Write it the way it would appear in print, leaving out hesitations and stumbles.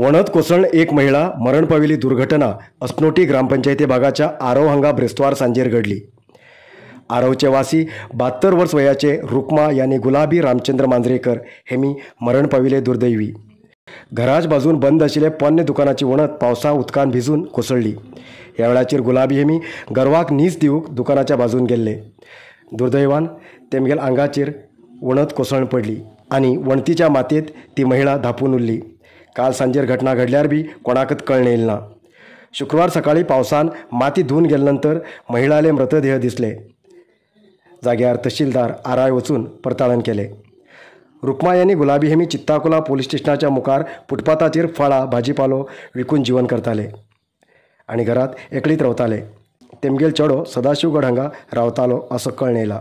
वणत कोसळून एक महिला मरण पाविल्ली दुर्घटना अस्नोटी ग्रामपंचायती भागाच्या आरव हांगा ब्रेस्तार सांजेर घडली. आरवचे वासी 72 वर्स वयाचे रुक्मा यानी गुलाबी रामचंद्र मांजरेकर हेमी मरण पाविले दुर्दैवी. घराच बाजून बंद आशिल्ले पोन्ने दुकानाची वणत पावसा उदकान भिजून कोसळ्ळी. ह्या वेळाचेर गुलाबी हेमी गर्वाक नीस दिवंक दुकानाच्या बाजून गेल्ले. दुर्दैवान तेमगेल आंगाचेर वणत कोसळून पडली आनी वणतीच्या मातयेंत ती महिला धांपून उरली. काल सांजेर घटना घडल्यार बी कोणाकच कळ्ळें येयलें ना. शुक्रवार सकाळी पावसान माती धुवन गेले नंतर महिलाले मृतदेह दिसले. जाग्यार तहसीलदार आराय वचून परताळण केले. रुक्मा यांनी गुलाबी हेमी चित्ताकुला पोलीस स्टेशनाच्या मुखार फुटपाथाचेर फळां भाजीपालो विकून जीवन करताले आनी घरात एकलीत रावताले. तेमगेल चेडो सदाशिवगड हांगा रावतालो असो कळ्ळें येयला.